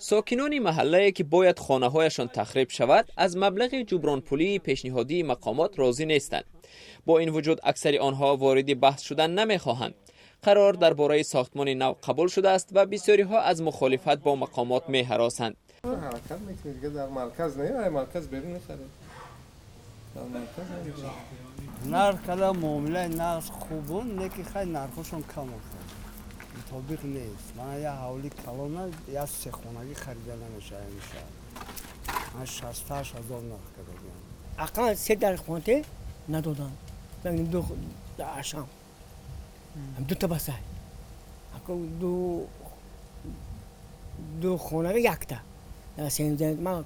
Сокинони маҳаллае, ки бояд хонаҳояшон тахриб шавад, аз маблағи ҷубронпулии пешниҳодии мақомот розӣ нестанд. Бо ин вуҷуд, аксари онҳо вориди баҳс шудан намехоҳанд. Қарор дар бораи сохтмони нав қабул шудааст ва бисёриҳо аз мухолифат бо мақомот меҳаросанд. Ҳаракат мекунед, дига дар марказ не, ай марказ берун мехаред, дар марказ намегиред. Нарх када муомилаи нарх хубун, не ки хай нархошон кам охад, мутобиқ нест. Мана, як ҳавли калона, як сехонагӣ харида намешавад ин шаҳр. Ман 68 000 нарх кардагиам. Ақаллан се дар хонате надоданд. Ду ашам дута басай, ду хонага якта. Ман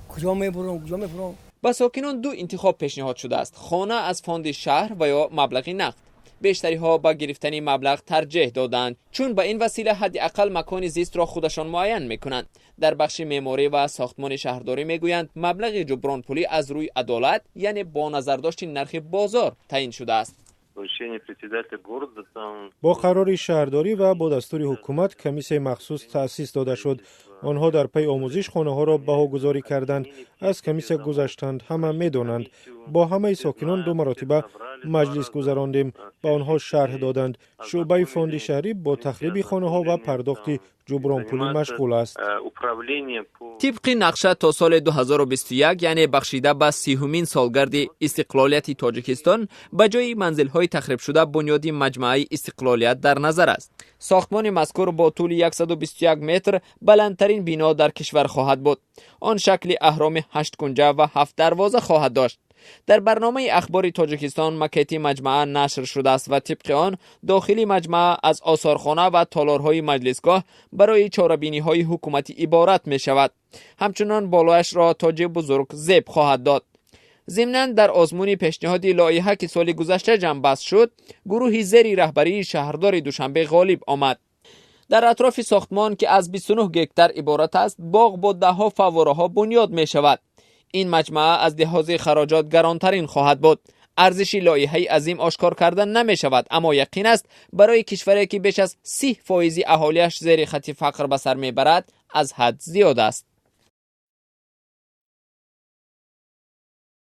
куҷо мебурам, куҷо мебурам? Ба сокинон ду интихоб пешниҳод шудааст: хона аз фонди шаҳр ва ё маблағи нақд. Бештариҳо ба гирифтани маблағ тарҷеҳ доданд, чун ба ин васила ҳадди ақал макони зистро худашон муайян мекунанд. Дар бахши меъморӣ ва сохтмони шаҳрдорӣ мегӯянд, маблағи ҷубронпулӣ аз рӯи адолат, яъне бо назардошти нархи бозор таъин шудааст. Бо қарори шаҳрдорӣ ва бо дастури ҳукумат комиссияи махсус таъсис дода шуд. Онҳо дар пайи омӯзиш хонаҳоро баҳогузорӣ карданд, аз комиссия гузаштанд. Ҳама медонанд, бо ҳамаи сокинон ду маротиба маҷлис гузарондем, ба онҳо шарҳ доданд. Шӯъбаи фонди шаҳрӣ бо тахриби хонаҳо ва пардохти ҷубронпулӣ машғул аст. Тибқи нақша, то соли 2021, яъне бахшида ба 30-умин солгарди истиқлолияти Тоҷикистон, ба ҷои манзилҳои тахрибшуда бунёди маҷмӯаи Истиқлолият дар назар аст. Сохтмони мазкур бо тӯли 121 метр баландтарин бино дар кишвар хоҳад буд. Он шакли аҳроми ҳашткунҷа ва ҳафт дарвоза хоҳад дошт. Дар барномаи Ахбори Тоҷикистон макети маҷмаъа нашр шудааст ва тибқи он дохили маҷмаъа аз осорхона ва толорҳои маҷлисгоҳ барои чорабиниҳои ҳукуматӣ иборат мешавад. Ҳамчунон болояшро тоҷи бузург зеб хоҳад дод. Зимнан, дар озмуни пешниҳоди лоиҳа, ки соли гузашта ҷамъбаст шуд, гурӯҳи зери раҳбарии шаҳрдори Душанбе ғолиб омад. Дар атрофи сохтмон, ки аз 29 гектар иборат аст, боғ бо даҳҳо фаввораҳо бунёд мешавад. Ин маҷмӯа аз лиҳози хароҷот гаронтарин хоҳад буд. Арзиши лоиҳаи азим ошкор карда намешавад, аммо яқин аст, барои кишваре, ки беш аз 30 фоизи аҳолиаш зери хатти фақр ба сар мебарад, аз ҳад зиёд аст.